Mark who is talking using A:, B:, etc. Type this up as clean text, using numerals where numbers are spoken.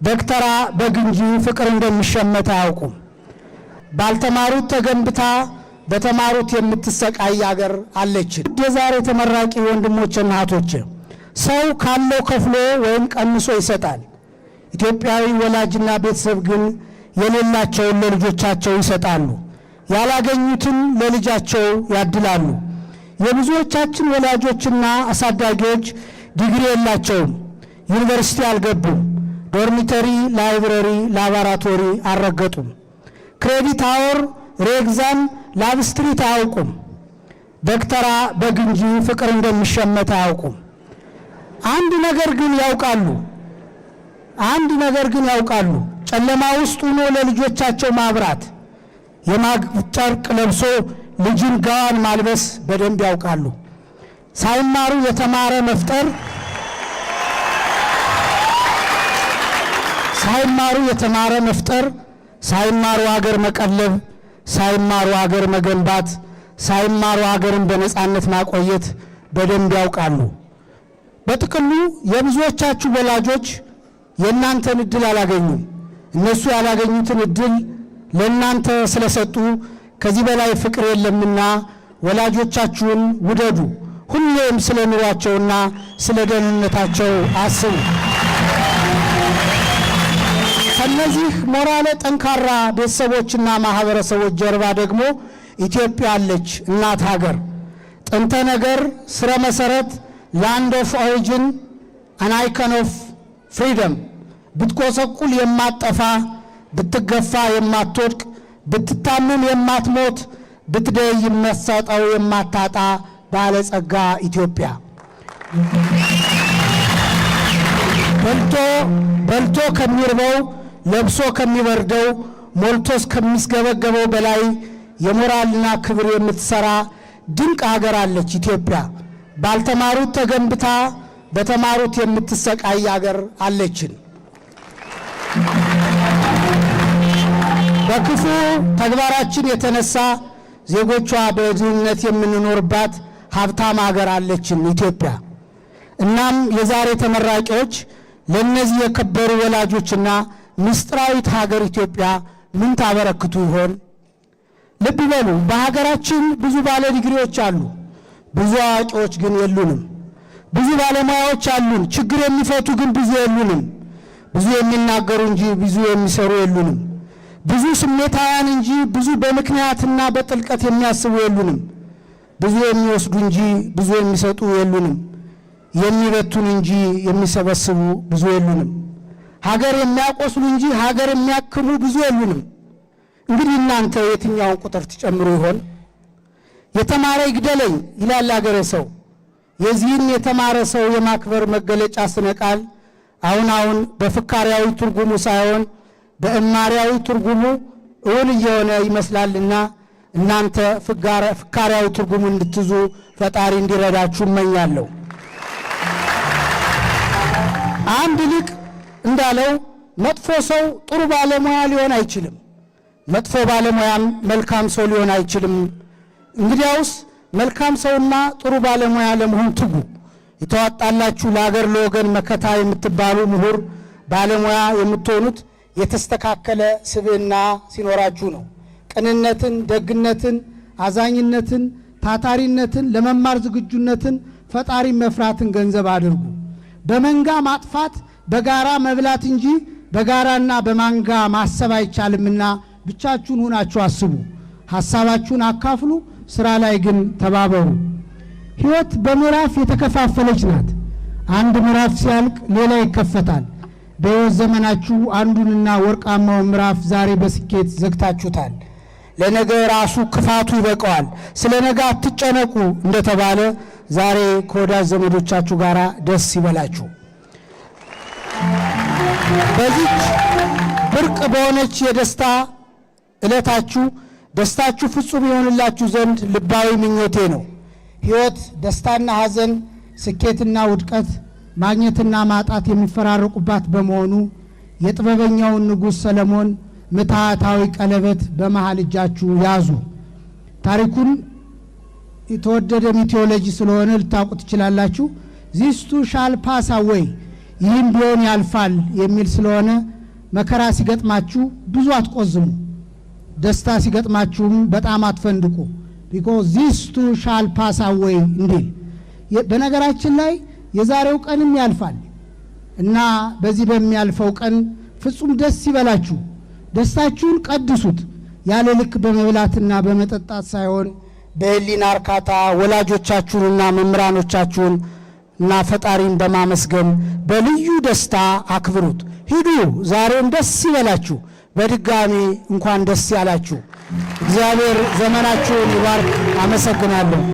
A: በክተራ በግ እንጂ ፍቅር እንደሚሸመት አያውቁም። ባልተማሩት ተገንብታ በተማሩት የምትሰቃይ አገር አለችን። የዛሬ ተመራቂ ወንድሞችና እህቶች፣ ሰው ካለው ከፍሎ ወይም ቀንሶ ይሰጣል። ኢትዮጵያዊ ወላጅና ቤተሰብ ግን የሌላቸውን ለልጆቻቸው ይሰጣሉ፣ ያላገኙትን ለልጃቸው ያድላሉ። የብዙዎቻችን ወላጆችና አሳዳጊዎች ዲግሪ የላቸውም፣ ዩኒቨርሲቲ አልገቡም፣ dormitory፣ library፣ ላቦራቶሪ አልረገጡም። Credit hour፣ re-exam፣ lab street አያውቁም። በክተራ በግ እንጂ ፍቅር እንደሚሸመት አያውቁም። አንድ ነገር ግን ያውቃሉ። አንድ ነገር ግን ያውቃሉ። ጨለማ ውስጥ ሆኖ ለልጆቻቸው ማብራት፣ የማግ ጨርቅ ለብሶ ልጅን ጋዋን ማልበስ በደንብ ያውቃሉ። ሳይማሩ የተማረ መፍጠር፣ ሳይማሩ የተማረ መፍጠር፣ ሳይማሩ አገር መቀለብ፣ ሳይማሩ አገር መገንባት፣ ሳይማሩ አገርን በነፃነት ማቆየት በደንብ ያውቃሉ። በጥቅሉ የብዙዎቻችሁ ወላጆች የእናንተን እድል አላገኙም። እነሱ ያላገኙትን እድል ለእናንተ ስለሰጡ ከዚህ በላይ ፍቅር የለምና ወላጆቻችሁን ውደዱ። ሁሌም ስለ ኑሯቸውና ስለ ደህንነታቸው አስቡ። ከነዚህ ሞራለ ጠንካራ ቤተሰቦችና ማህበረሰቦች ጀርባ ደግሞ ኢትዮጵያ አለች፣ እናት ሀገር። ጥንተ ነገር፣ ስረ መሰረት፣ land of origin, an icon of freedom፣ ብትጎሰቁል የማትጠፋ፣ ብትገፋ የማትወድቅ፣ ብትታመም የማትሞት፣ ብትደኸይ የምትሰጠው የማታጣ ባለጸጋ ኢትዮጵያ። በልቶ በልቶ ከሚርበው፣ ለብሶ ከሚበርደው፣ ሞልቶ ከሚስገበገበው በላይ የሞራልና ክብር የምትሰራ ድንቅ ሀገር አለች ኢትዮጵያ። ባልተማሩት ተገንብታ በተማሩት የምትሰቃይ ሀገር አለችን። በክፉ ተግባራችን የተነሳ ዜጎቿ በድህነት የምንኖርባት ሀብታም ሀገር አለችን ኢትዮጵያ። እናም የዛሬ ተመራቂዎች ለእነዚህ የከበሩ ወላጆችና ምስጢራዊት ሀገር ኢትዮጵያ ምን ታበረክቱ ይሆን? ልብ በሉ፣ በሀገራችን ብዙ ባለ ዲግሪዎች አሉ፣ ብዙ አዋቂዎች ግን የሉንም። ብዙ ባለሙያዎች አሉን፣ ችግር የሚፈቱ ግን ብዙ የሉንም። ብዙ የሚናገሩ እንጂ ብዙ የሚሰሩ የሉንም። ብዙ ስሜታውያን እንጂ ብዙ በምክንያትና በጥልቀት የሚያስቡ የሉንም። ብዙ የሚወስዱ እንጂ ብዙ የሚሰጡ የሉንም። የሚበቱን እንጂ የሚሰበስቡ ብዙ የሉንም። ሀገር የሚያቆስሉ እንጂ ሀገር የሚያክሙ ብዙ የሉንም። እንግዲህ እናንተ የትኛውን ቁጥር ትጨምሩ ይሆን? የተማረ ይግደለኝ ይላል አገሬ ሰው። የዚህን የተማረ ሰው የማክበር መገለጫ ስነ ቃል አሁን አሁን በፍካሪያዊ ትርጉሙ ሳይሆን በእማሪያዊ ትርጉሙ እውን እየሆነ ይመስላልና እናንተ ፍካሪያዊ ትርጉሙ እንድትዙ ፈጣሪ እንዲረዳችሁ እመኛለሁ። አንድ ሊቅ እንዳለው መጥፎ ሰው ጥሩ ባለሙያ ሊሆን አይችልም፣ መጥፎ ባለሙያም መልካም ሰው ሊሆን አይችልም። እንግዲያውስ መልካም ሰውና ጥሩ ባለሙያ ለመሆን ትጉ። የተዋጣላችሁ፣ ለሀገር ለወገን መከታ የምትባሉ ምሁር ባለሙያ የምትሆኑት የተስተካከለ ስብዕና ሲኖራችሁ ነው። ቅንነትን፣ ደግነትን፣ አዛኝነትን፣ ታታሪነትን፣ ለመማር ዝግጁነትን፣ ፈጣሪ መፍራትን ገንዘብ አድርጉ። በመንጋ ማጥፋት በጋራ መብላት እንጂ በጋራና በማንጋ ማሰብ አይቻልምና ብቻችሁን ሁናችሁ አስቡ። ሐሳባችሁን አካፍሉ፣ ስራ ላይ ግን ተባበሩ። ሕይወት በምዕራፍ የተከፋፈለች ናት። አንድ ምዕራፍ ሲያልቅ ሌላ ይከፈታል። በሕይወት ዘመናችሁ አንዱንና ወርቃማውን ምዕራፍ ዛሬ በስኬት ዘግታችሁታል። ለነገ ራሱ ክፋቱ ይበቃዋል። ስለ ነገ አትጨነቁ እንደተባለ ዛሬ ከወዳጅ ዘመዶቻችሁ ጋር ደስ ይበላችሁ። በዚች ብርቅ በሆነች የደስታ ዕለታችሁ ደስታችሁ ፍጹም ይሆንላችሁ ዘንድ ልባዊ ምኞቴ ነው። ሕይወት ደስታና ሐዘን፣ ስኬትና ውድቀት፣ ማግኘትና ማጣት የሚፈራረቁባት በመሆኑ የጥበበኛውን ንጉሥ ሰለሞን ምትሃታዊ ቀለበት በመሃል እጃችሁ ያዙ። ታሪኩን የተወደደ mythology ስለሆነ ልታውቁ ትችላላችሁ። This too shall pass away፣ ይህም ቢሆን ያልፋል የሚል ስለሆነ መከራ ሲገጥማችሁ ብዙ አትቆዝሙ፣ ደስታ ሲገጥማችሁም በጣም አትፈንድቁ። Because this too shall pass away እንዲል። በነገራችን ላይ የዛሬው ቀንም ያልፋል እና በዚህ በሚያልፈው ቀን ፍጹም ደስ ይበላችሁ፣ ደስታችሁን ቀድሱት። ያለ ልክ በመብላትና በመጠጣት ሳይሆን በሕሊና እርካታ ወላጆቻችሁንና መምህራኖቻችሁን እና ፈጣሪን በማመስገን በልዩ ደስታ አክብሩት። ሂዱ፣ ዛሬም ደስ ይበላችሁ። በድጋሚ እንኳን ደስ ያላችሁ። እግዚአብሔር ዘመናችሁን ይባርክ። አመሰግናለሁ።